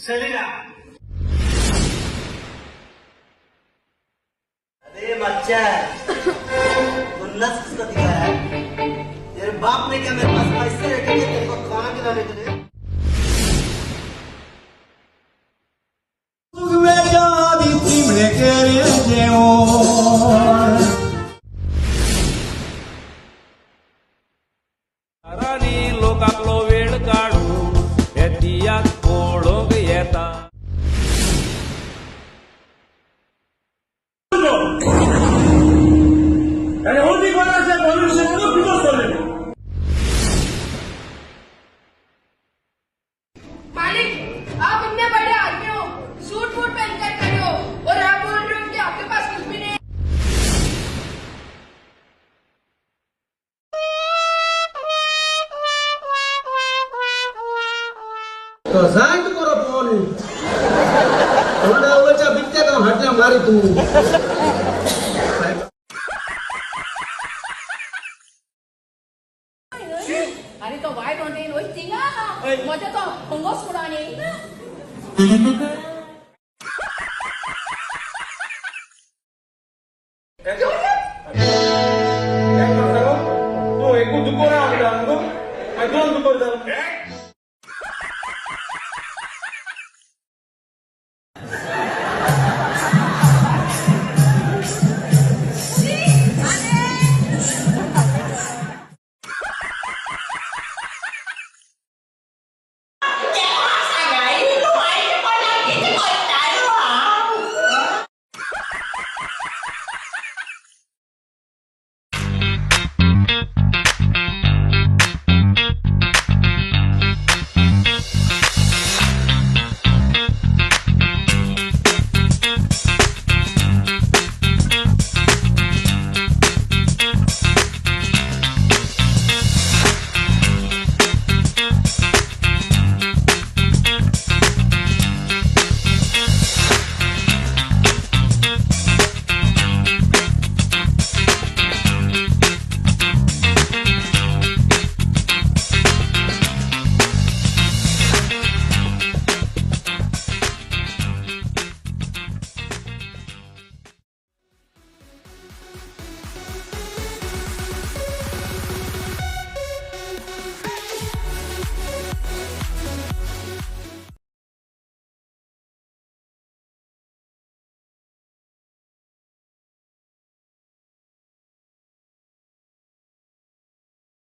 Selina. अरे बच्चा, तू नस किसको दिखा रहा है? तेरे बाप ने क्या मेरे पास पैसे रखे थे तेरे को खाना खिलाने के लिए? लोक आपलो वेळ काडून हे तियात्र पळोवंक येता. मालिक, आप इतने बड़े आदमी हो, सूट बूट पहनकर खड़े हो और आप बोल रहे हो कि आपके पास कुछ भी नहीं। तो जायत बरो फोन थोड्या उलोवच्या बिबट्याक हांव फाटल्यान मारी तूं. अरे तो वायट वटेन वयता थिंगा म्हजें तो हंगोच म्हणून आनी येयना.